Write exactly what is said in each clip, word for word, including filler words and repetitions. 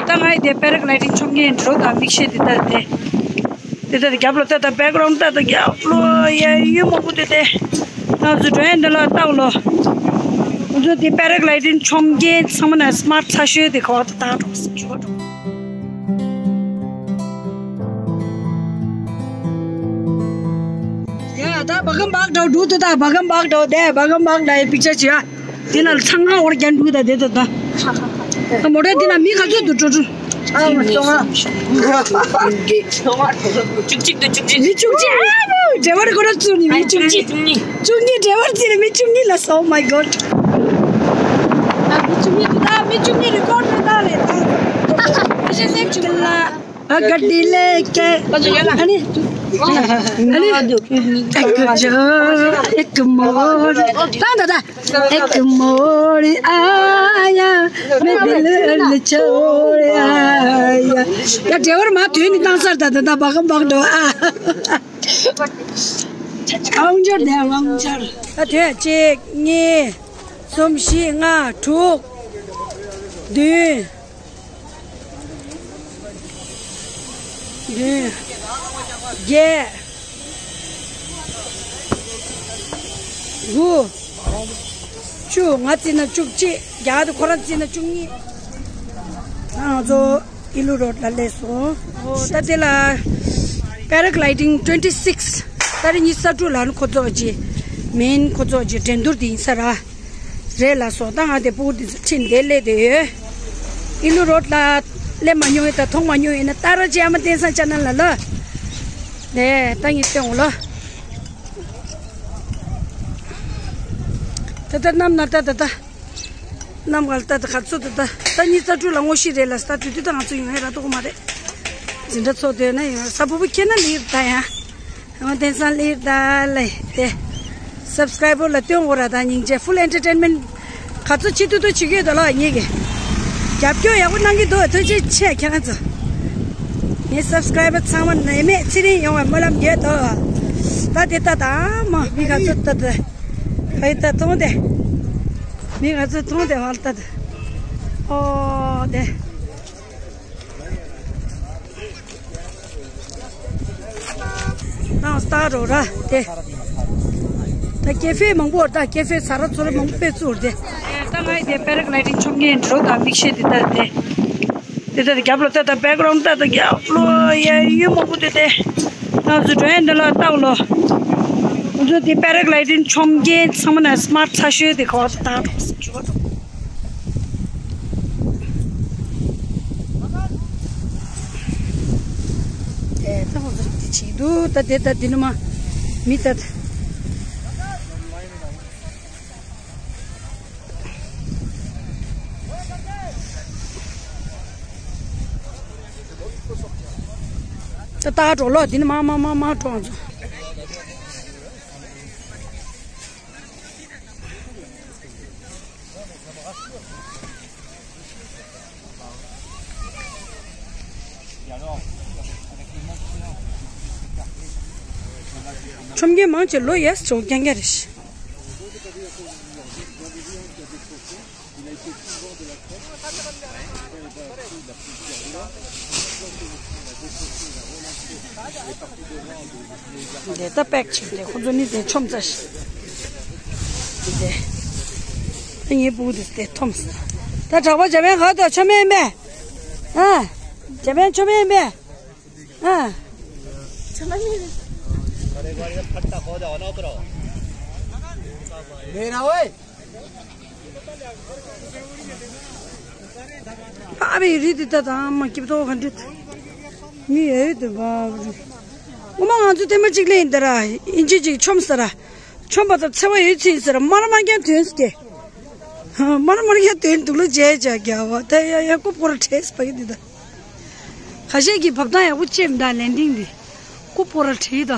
ད་ང་ཡི་དེ་པེ་ར་གི་ལའི་ཌིང་མཆོང་གི་འགྲོ་དང་མིག་ཤེལ་དེ་ལྟ་སྟེ། དེ་ལྟ་རྒྱབ་ལ་ལྟ་དང་། བེག་གྷ་རའུན་ཌ་ལྟ་དང་། རྒྱབ་ལོ་ཡ་ཡུལ་མང་པོ་དེ་དེ། ང་ཚོ་འགྲོ་ཡ་འདི་ལ་ལྟ་ལོ། ང་ཚོ་དེ་པེ་ར་གི་ལའི་ཌིང་མཆོང་གི་ཚང་མ་ན་སི་མཱར་ཊི་ཚ་ཤོས་དེ་གོ་ད་འགྲོ་སི་ཇོ་འགྲོ། ཡ་ད་བ་གམ་བག་འགྲོ་འགྲོ་དུ་ད་བ་གམ་བག་འགྲོ་དེ་བ་གམ་བག་ལ་ཡི་པིག་ཅར་བྱེད་ཡ། དེ་ན་ཚང་ང་འོར་རྒྱན་འགྲུག་ད་དེ་ད་ད། ད་མོ་ཊ་དེ་ན་མི་ག་ཚོད་འདུག་འགྲོ་འགྲོ། ཨ་མ་སོང་ང་། བཅུ་གཅིག་ཏུ་བཅུ་གཅིག་མི་བཅུ་གཅིག་ཨ་བུ་ཌྲའི་ཝར་ཁོ་ར་བཙུགས་ནི་མི་བཅུ་གཅིག་བཅུ་གཉིས། བཅུ་གཉིས་ཌྲའི་ཝར་བཙུགས་ནི་མི་བཅུ་གཉིས་ལ་སོང་། Oh my God. ད་མི་བཅུ་གཉིས་ད་མི་བཅུ་གཉིས་རི་ཀོཌ་རེད་ད་ལེ་ད། ཨ་ཤེ་སེམས་བཅུ་ལ། ཨ་ག་ཌི་ལེ་ཀེ། ཨ་ནི། ཨ་ནི། ཨེག་ཇོ་ཨེག་མོར། ད་ད་ད། एक मोड़ आया, मैं दिल छोड़ आया। ཡ་ཌྲའི་ཝར་མ་དོན་ནི་བཏང་སར་ད་ད་ད་བག་གམ་བག་འགྲོ་ཨ། དབང་འབྱོར་དེ་དབང་འབྱོར། ད་དོན་གཅིག་གཉིས། གསུམ་བཞི་ལྔ་དྲུག་བདུན། བདུན། བརྒྱད། དགུ། བཅུ། ང་བརྩིས་ན་བཅུ་གཅིག་རྒྱ་དེ་ཁོ་རང་བརྩིས་ན་བཅུ་གཉིས། ང་ཚོ་ཨི་ལུ་རོཌ་ལ་སླེབས་སོང་། ཨོ་ད་དེ་ལ་paragliding twenty six ཏ་རིག་ཉི་ཤུ་རྩ་དྲུག་ལ་ནི་ཁོ་ཚོ་གི་མེན་ཁོ་ཚོ་གི་འགྲན་བསྡུར་དེ་ཡིན་ས་ར། རེད་ལ་སོ། ད་ང་དེ་སྤུ་གུ་དེ་ཚོ་ཁྲིད་འདི་སླེབས་དེ་ཡོད། ཨི་ལུ་རོཌ་ལ་སླེབས་མ་མྱོང་ཡོད་ད་མཐོང་མ་མྱོང་ཡོད་ན་ཏ་ར་ཅི་ཨ་མ་བསྟན་སང་ཅ་ན་ལ་ལ། ནས་ད་ངས་སྟོན་འོང་ལ། ད་ད་གནམ་ན་ད་ད་ད། གནམ་གང་ལ་ད་ད་ག་ཚོད་ད་ད་ད་ཉི་ཤུ་རྩ་དྲུག་ལ་དངོས་གཞི་རེད་ལ་ས་དུས་དུས་ད་ང་ཚོ་ཡོང་ཧེ་ར་ཏོག་མ་རེད། འཛིན་གྲྭ་ཚོགས་དོན་ན་ཡོང་ས་བུ་བུ་ཁྱེད་ན་ལིར་ད་ཡ། ང་དེང་སང་ལིར་ད་ལེ་དེ། སབ་སི་ཀ་རའི་བར་ལ་སྟོན་འོ་ར་ད་སྙིང་རྗེ་ཧྥུལ་ཨེན་ཊར་ཊེན་མེན་ཊི་ག་ཚོད་བྱེད་ཐུབ་ཐུབ་བྱེད་ཀྱི་ཡོད་དོ་ལ་ངེད་ཀྱི། རྒྱབ་སྐྱོར་ཡག་པོ་གནང་གི་འདུག་ཐུགས་རྗེ་ཆེ་ཁྱེད་རང་ཚོ། ངའི་སབ་སི་ཀ་རའི་བར་ཚང་མ་ནད་མེད་ཚེ་རིང་ཡོང་བའི་སྨོན་ལམ་ཡོད་དོ། ད་དེ་ད་ད་མ་མི་ག་ཚོད་ད་ད། ག་ཡི་ད་མཐོང་དེ། མི་ག་ཚོད་མཐོང་དེ་བར་ད་ད། ཨོ་དེ། ནང་སྟག་རོ་ར་དེ། ད་ཀེ་ཧྥེ་མང་པོ་ད་ཀེ་ཧྥེ་ཟ་ར་ཚོ་ར་མང་པོ་དཔེ་བཙུགས་དེ། ད་ང་ཡི་དེ་པེ་ར་གི་ལའི་ཌིང་མཆོང་མཁན་འགྲོ་དང་མིག་ཤེལ་དེ་ལྟ་དེ། དེ་ལྟ་རྒྱབ་ལ་ལྟ་དང་བེག་གྷ་རའུན་ཌ་ལྟ་དང་རྒྱབ་ལོ་ཡ་ཡུལ་མང་པོ་དེ་དེ། ང་ཚོ་འགྲོ་ཡ་འདི་ལ་ལྟ་ལོ། ང་ཚོ་དེ་པེ་ར་གི་ལའི་ཌིང་མཆོང་མཁན་ཚང་མ་ན་སི་མཱརཊ་ཚ་ཤོས་དེ་གོ་ད་འགྲོ་སི་ཇོ་འགྲོ། དེ་ད་ཁོང་ཚོ་རིགས་དེ་བྱེད་འདུག་ད་དེ་ད་དེ་ནི་མ་མི་ད། ད་ད་འགྲོ་ལོ་དེ་ནི་མ་མ་མ་མ་འགྲོ་ང་ཚོ། ཁྲོམ་རྒྱན་མང་ཆེ་ལོ་ཡས་ཆོག་རྒྱན་རྒྱན་རེད། འདི་ད་པེག་ཆེ་འདི་ཁོ་ཚོ་ནི་དེ་ཆོམ་ཙ་ཞིག་འདི་དེ་ངའི་བུ་དེ་དེ་ཐོམ་སི་ད་གྲགས་པ་འཇམ་པའི་ཁ་དོ་ཆོམ་ཡིན་པས། ཨ། འཇམ་པའི་ཆོམ་ཡིན་པས། ཨ། ཆོམ་ཡིན། ཕ་བའི་རི་དེ་ད་དང་མ་སྐྱིབ་ཏོ་ག་འདྲ་མི་ཡོད་དུ་བ། ངོ་མ་ང་ཚོ་ཐེངས་མ་གཅིག་ལེན་འདི་ར་ཨིན་ཇི་གཅིག་ཆོམ་ས་ར། ཆོམ་པ་དང་འཚེ་བ་ཡོད་ཚིག་ས་ར་མར་མར་རྒྱ་དོན་སྐྱེ། མར་མར་རྒྱ་དོན་དུག་ལོ་བྱས་བྱ་རྒྱ་བ་ད་ཡ་ཡ་ཀོ་པོ་ར་ཁྲེས་པ་གི་འདི་ད། ཁ་ཤས་ཀྱི་བབ་ཐང་ཡག་པོ་ཅེམ་དང་ལན་ཏིང་འདི། ཀོ་པོ་ར་ཁྲེས་ད།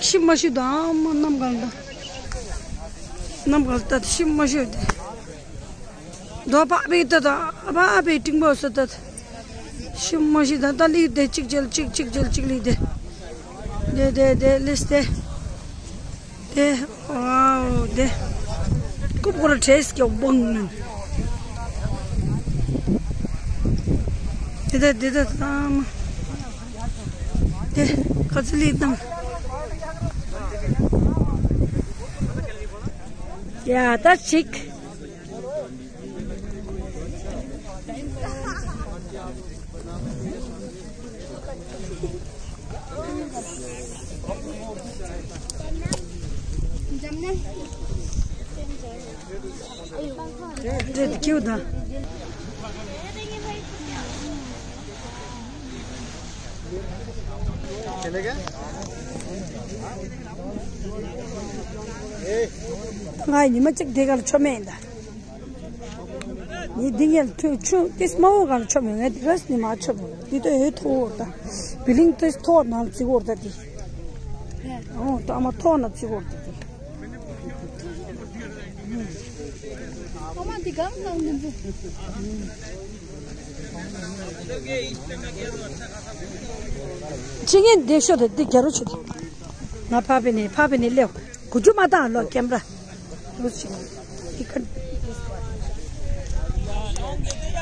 ཤི་མ་ཤི་དང་མ་གནམ་གང་ད། གནམ་གང་ད་ཤི་མ་ཤི་དེ། དོ་པ་པའི་ད་ད་པ་པའི་ཏིང་པོ་ས་ད། ཤི་མ་ཤི་ད་ད་ལི་དེ་གཅིག་རྒྱལ་གཅིག་གཅིག་རྒྱལ་གཅིག་ལི་དེ། དེ་དེ་དེ་ལིས་དེ། དེ་ཨའོ་དེ། ཀུ་པོ་ར་ཁྲེས་ཀྱི་བང་མིན། དེ་ད་དེ་ད་ཚང་མ་དེ་ཁ་ཚུ་ལི་དང་ཡ་ད་ཅིག་རེད་ཀྱིའུ་ད། ང་ཉི་མ་གཅིག་དེ་གར་ཆོ་མེད་ཡིན་ད། ནི་འདི་ངས་ཐུ་ཆུ་ཏིས་མ་འོ་གང་ཆོ་མི་ངས་འདི་གས་ནི་མ་ཆོ་མི་འདི་ཏོ་ཡོད་ཐོ་འོ་ད། བི་ལིང་ཏིས་ཐོ་ནང་ཙི་འོ་ད་འདི། འོ་ད་མ་ཐོ་ན་ཙི་འོ་ད་འདི། ཨ་མ་འདི་གང་གང་འདི་འདི། ཅི་ངས་འདི་ཤོ་ད་འདི་རྒྱ་རུ་ཆུ་ད། ང་ཕ་བི་ནི་ཕ་བི་ནི་ལེའོ། གུ་ཅུ་མ་བཏང་ལོ་ཀེམ་ར། ལུས་ཅི་ནི་ཁ།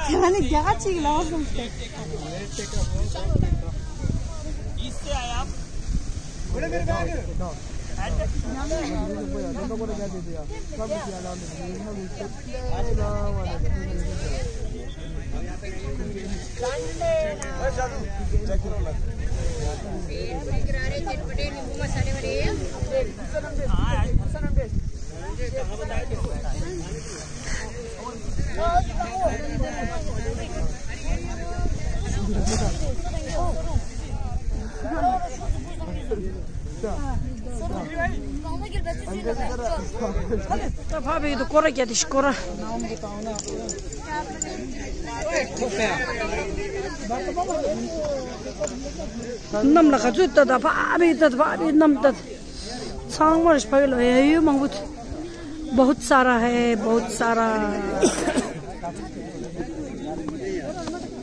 ང་ནི་རྒྱ་ག་ཅིག་ལ་བ་གུམ་སྟེ། ད་ཕ་བི་དུ་སྐོར་ར་རྒྱ་དེ་ཤི་སྐོར་ར། གནམ་ལ་ག་ཚོད་ལྟ་ད་ཕ་བི་ལྟ་ད་ཕ་བི་གནམ་ལྟ་ད། ཚང་མར་ཕ་བི་ལ་ཡ་ཡོད་མང་པོ། बहुत सारा है, बहुत सारा।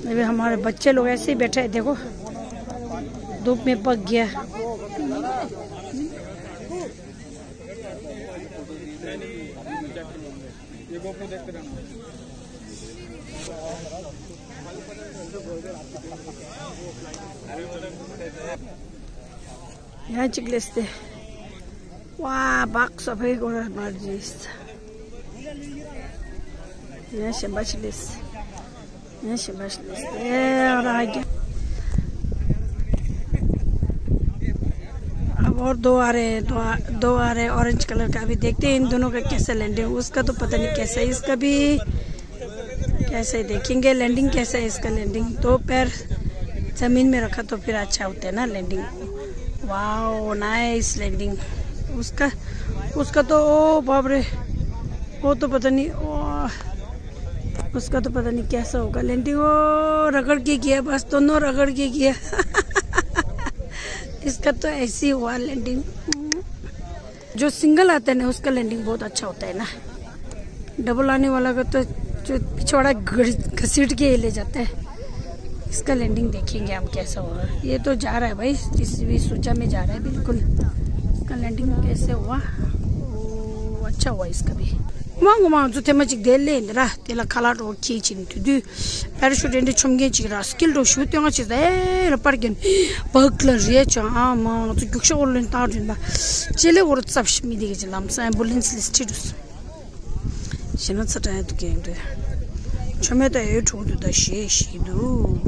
अभी हमारे बच्चे लोग ऐसे ही बैठे हैं, देखो, धूप में पक गया। ཡང་གཅིག་ལས་ཏེ། ཝ། བག་སོ་ཕའི་གོ་ར་མར་ཇིས། ཡང་གཞན་པ་ཞིག་ལས། ཡང་གཞན་པ་ཞིག་ལས་ཏེ་ར་གི། अब और दो आ रहे हैं, दो आ, दो आ रहे हैं ऑरेंज कलर का। अभी देखते हैं इन दोनों का कैसा लैंडिंग। उसका तो पता नहीं कैसा है, इसका भी कैसे देखेंगे लैंडिंग कैसा है इसका। लैंडिंग दो पैर जमीन में रखा तो फिर अच्छा होता है ना लैंडिंग। Wow, nice landing. उसका, उसका तो, ओ बाप रे, वो तो पता नहीं, ओ, उसका तो पता नहीं कैसा होगा लैंडिंग। ओ, रगड़ के गया, बस दोनों रगड़ के गया। इसका तो ऐसे ही हुआ लैंडिंग। जो सिंगल आता है ना, उसका लैंडिंग बहुत अच्छा होता है ना। डबल आने वाला का तो जो पिछवाड़ा घसीट के ले जाता है। इसका लैंडिंग देखेंगे हम कैसा होगा। ये तो जा रहा है भाई, जिस भी सोचा में जा रहा है बिल्कुल। इसका लैंडिंग कैसे हुआ, वो अच्छा हुआ इसका भी। མང་མང་ཚོ་ཐེངས་མ་གཅིག་དེ་ལེན་ར་དེ་ལ་ཁ་ལག་འགྲོ་ཁྱེད་ཅིག་དུས་དུས་པེ་ར་ཤུ་ཊི་འདྲ་འཆོམ་མཁན་ཅིག་ར་སི་ཀིལ་འགྲོ་ཞུ་སྟོན་ང་ཅིག་ཟེར་ར་པར་གྱིན་བག་ལ་རེད་ཅང་ཨ་མ་ང་ཚོ་རྒྱུག་ཤ་འོར་ལོན་བཏང་དྲན་པ་ཅེ་ལེ་འོར་ཙབ་ཤི་མི་དེ་གི་ཅི་ལམ་སང་ཨེམ་བུ་ལེན་སི་ལིས་ཁྲིད་འགྲོ་སོང་། ཞེ་ན་ཚ་དྲག་ཡ་འདུག་གི་འདུག་ཆོ་མེད་ད་ཡོད་ཕྲུ་གུ་དུ་ད་ཞེས་ཞིག་འདུག་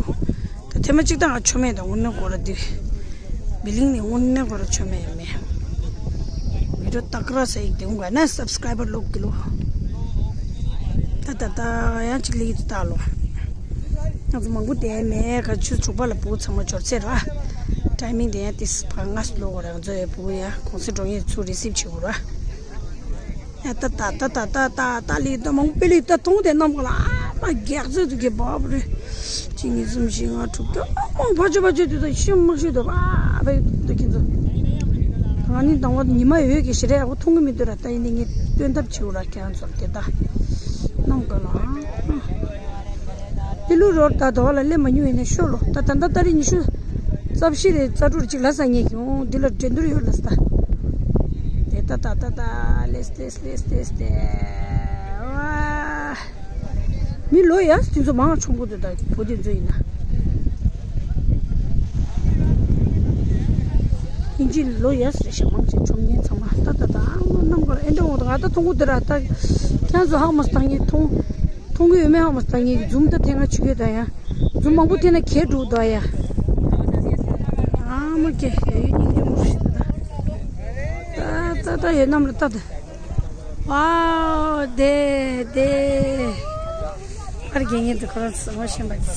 ད་ཐེངས་མ་གཅིག་ད་ང་ཆོ་མེད་ད་དངོས་གནས་སྐོར་ར་འདི། བི་ལིང་ནི་དངོས་གནས་སྐོར་ར་ཆོ་མེད་ཡ་མེད། བི་ཌིའོ་ཏག་ར་ས་ཡིག་དེ་འུ་ག་ན་སབ་སི་ཀ་རའི་བར་ལོག་གི་ལོ། ད་ད་ད་ཡང་གཅིག་ལེགས་ད་ལོ། ང་ཚོ་མང་པོ་བསྡད་མེད་ག་ཆུ་ཚོད་དྲུག་པ་ལ་བུ་ཚང་མ་འབྱོར་ཚེ་ར། ཊའི་མིང་དེ་ཡང་ཏིས་ཕ་ང་སི་ལོ་གོ་ར་ང་ཚོ་ཡ་བུ་ཡ་གོང་སེ་འགྲོ་ངེས་ཚུ་རི་སིབ་བྱེད་དགོས་ར། ཡ་ད་ད་ད་ད་ད་ད་ད་ལི་ད་མང་པེ་ལི་ད་ཐོང་དེ་རྣམ་གོ་ལ་ཨ་མ་རྒྱག་ཚོད་དུ་གི་བབ་རེ། གཅིག་གཉིས་གསུམ་བཞི་ལྔ་དྲུག་བརྒྱ་མང་ཕ་ཆོ་ཕ་ཆོ་དུ་ད་ཤི་མ་ཤི་དུ་བ་བེ་དུ་ཁྱེད་ཚོ། ང་ནི་དང་བ་ཉི་མ་ཡོད་ཀྱི་ཞི་རེ་ཨ་ཁོ་ཐོང་གི་མི་འདུག་ར་ད་ཡིན་ནི་ངས་སྟོན་ཐབས་བྱེད་འུ་ར་ཁྱེད་ཚོར་དེ་ད་རྣམ་གོ་ལ་ཨ། དེ་ལུ་རོར་ད་དོ་ལ་སླེབས་མ་མྱོང་ཡིན་ན་ཤོ་ལོ་ད་ད་ད་ད་རེ་ཉི་ཤུ་རྩ་བཞི་རེ་རྩ་དྲུག་ཅིག་ལ་ས་ངེས་ཀྱི་འོང་འདི་ལ་འགྲན་བསྡུར་ཡོད་ལ་ས། དེ་ད་ད་ད་ད་ལེས་ལེས་ལེས་ལེས་ཏེ་ཝ། མི་ལོ་ཡས་དེ་ཚོ་མང་ཆོམ་གི་འདུག་ད་བུ་དེ་ཚོ་ཡིན་ན། ཨིན་ཇི་ལོ་ཡས་རེད་ཤག་མང་ཆེ་ཆོམ་མཁན་ཚང་མ་ད་ད་ད་ཨ་མ་རྣམ་པར་ཨེ་འདྲ་འོང་ད། ང་ད་མཐོང་གི་འདུག་ར། ད་ཁྱེད་ཚོ་ཧ་མ་སྟག་ངེས་མཐོང་མཐོང་གི་ཡོད་མེད་ཧ་མ་སྟག་ངེས། འཛུམ་ད་དེ་ང་ཆུ་གེ་ད་ཡ། འཛུམ་མང་པོ་དེ་ན་གས་འགྲོ་ད་ཡ། ཨ་མ་ཀེ་ཡ་ཡོད་སྙིང་རྗེ་མོ་ཞིག་ད། ད་ད་ད་ཡོད་རྣམ་ར་ད་ད། ཨ་དེ་དེ། ཨར་རྒྱལ་ངེས་དུ་ཁོ་རང་ཚོ་མ་ཤེས་པ་ཚོ།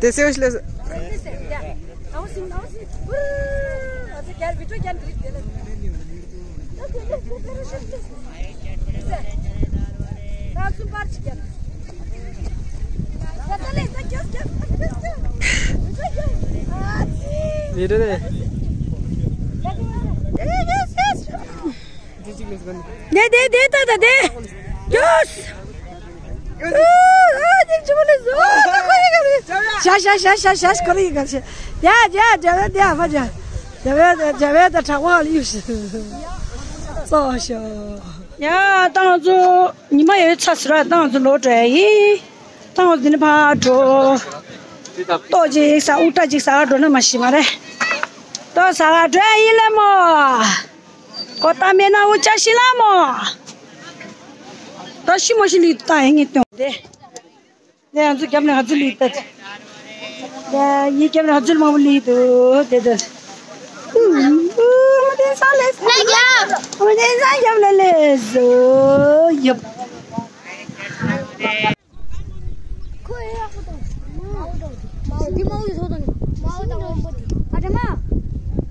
དེ་སེ་བ་ཤི་ལེ། ལི་རེ་རེ། དེ་དེ་དེ་ད་ད་དེ། ཡོས། ཨ་ཨ་ཅིག་ཅིག་མ་ལེ་བཟོ། ཤ་ཤ་ཤ་ཤ་ཤ་ཁོ་རེ་ཡི་ག་ཤ། ཡ་ཡ་ཇ་བེ་དེ་ཨ་ཕ་ཇ། ཇ་བེ་དེ་ཇ་བེ་དེ་དྲག་པ་ལ་ཡུ་ཤི། ཙོ་ཤོ། ཡ་ཏང་ཙུ་ཉི་མ་ཡོད་ཚ་སུ་ར་ཏང་ཙུ་ལོ་དྲ་ཡི། ཏང་ཙུ་ནི་ཕ་འགྲོ། ཏོ་ཅིག་ས་ཨུ་ཏྲ་ཅིག་ས་འགྲོ་ན་མ་ཤི་མ་རེད། ཏོ་ས་འགྲོ་ཡི་ལེ་མོ། ཁོ་ཏ་མེ་ན་འུ་ཅག་ཤི་ལ་མོ། ད་ཤི་མ་ཤི་ལི་ཏ་ཡིན་ངེས་སྟོན་ཏེ། ལས་ང་ཚོ་རྒྱབ་ནས་ཧ་ཙི་ལི་ཏ། ལས་ངའི་རྒྱབ་ནས་ཧ་ཙི་མང་པོ་ལི་འདུག་དེ་དེ། ཨུ་ཨུ་མ་དེ་ས་ལས་ས། མ་དེ་ས་རྒྱབ་ལ་ལས་བཟོ་ཡབ། ཁོ་ཨེ་ཡག་པོ་དང་། མའོ་དང་། མའོ་འདི་མའོ་ཡི་ཚོ་དང་། མའོ་དང་མང་པོ་འདི། ཨ་དྲ་མ།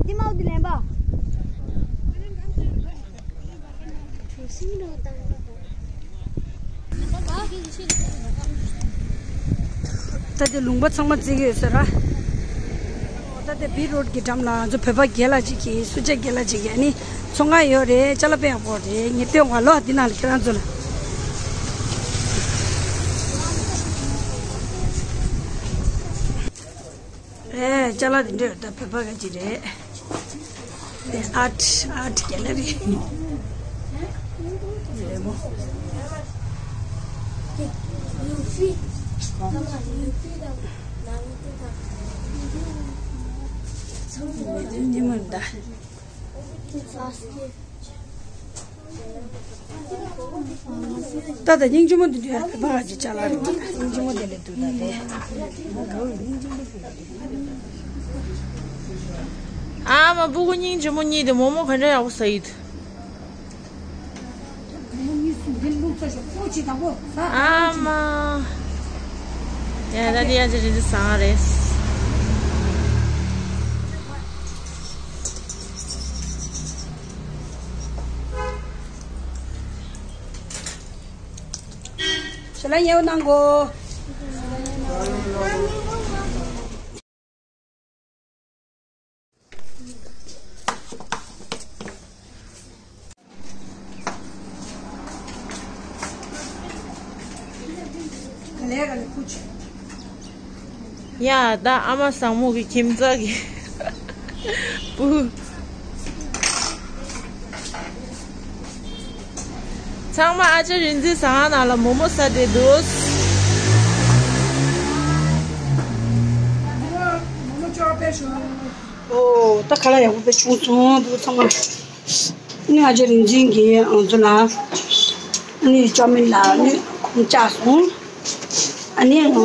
འདི་མའོ་འདི་ལེན་པ། ད་དེ་ལུང་པ་ཚང་མ་བརྩིགས་ཡོད་ཟེར་ར། ད་ལྟ་བི་རོཌ་གི་འགྲམ་ལ་ང་ཚོ་བོད་པ་རྒན་ལགས་གཅིག་གིས་སུ་ཇ་རྒན་ལགས་གཅིག་གིས་ཨ་ནི་ཚོང་ཁང་ཡོད་རེད། ཅ་ལག་དཔེ་ཡག་པོ་རེད། ངས་སྟོན་བ་ལོ་འདི་ནང་ལ་ཁྱེད་རང་ཚོ་ལ། ཨེ་ཅ་ལག་འདི་འདྲ་ཡོད། ད་བོད་པ་ག་ཅིག་རེད། ཨེ་ཨར་ཊི་ཨར་ཊི་རྒན་ལགས་རེད། རེད་མོ། ཉི་མ་འདའ། ད་ལྟ་སྙིང་རྗེ་མོ་འདི་འདྲ་ཡ་བོད་པ་ག་ཅིག་ཅ་ལག་རེད། སྙིང་རྗེ་མོ་དེ་ལས་འདུག་ད་དེ། ཨ་མ་སྤུ་གུ་སྙིང་རྗེ་མོ་གཉིས་དེ་མོག་མོག་ག་འདྲ་ཡག་པོ་ཟ་ཡི་འདུག་ཨ་མ། ཡ་ད་དེ་ཡ་ཅི་རེད་འདི་ཟ་ང་རེད། ཞལ་ལག་ཉེ་བོ་གནང་གོ། ཡ་ད་ཨ་མ་བཟང་མོ་གི་ཁྱིམ་ཚང་གི་བུ། ཚང་མ་ཨ་ཅག་རིག་འཛིན་ཟ་ཁང་ནང་ལ་མོག་མོག་ཟ་བསྡད་འདུག་ཨོ་ད་ཁ་ལག་ཡག་པོ་དཔེ་བྱུང་སོང་འདུག་ཚང་མ། ནི་ཨ་ཅག་རིག་འཛིན་གྱིས་ང་ཚོ་ལ་ནི་ཅོ་མིན་ལ་ནི་ཁོང་བཅག་སོང་། ཨ་ནི་ཁོ་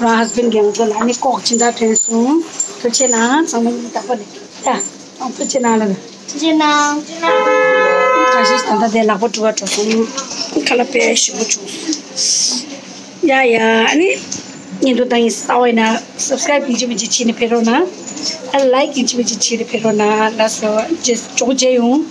རང་ཧས་བྷེན་གྱིས་ང་ཚོ་ལ་ནི་ལྐོག་ཅི་འདྲ་སྟོན་སོང་། ཐུགས་རྗེ་གནང་། ཚང་མ་ཡིན་དག་པ་ནི་ཡ། ཨང་ཐུགས་རྗེ་གནང་ལ། ཐུགས་རྗེ་གནང་། ཁ་ཤས་ད་ལྟ་དེ་ལག་པ་འགྲོ་བ་འགྲོ་སོང་། ཁ་ལག་དཔེ་ཞིམ་པོ་བྱུང་སོང་། ཡ་ཡ་ཨ་ནི་བརྙན་ཐུང་ལྟ་ཡིན་ས་བས་ན་སབ་སི་ཀ་རེབ་ཡིན་གཅིག་མིན་གཅིག་བྱས་ནས་ཕེབས་རོགས་གནང་། ཨ་ལའིཀ་ཡིན་གཅིག་མིན་གཅིག་བྱས་ནས་ཕེབས་རོགས་གནང་། ལགས་སོ། རྗེས་སུ་མཇལ་ཡོང་།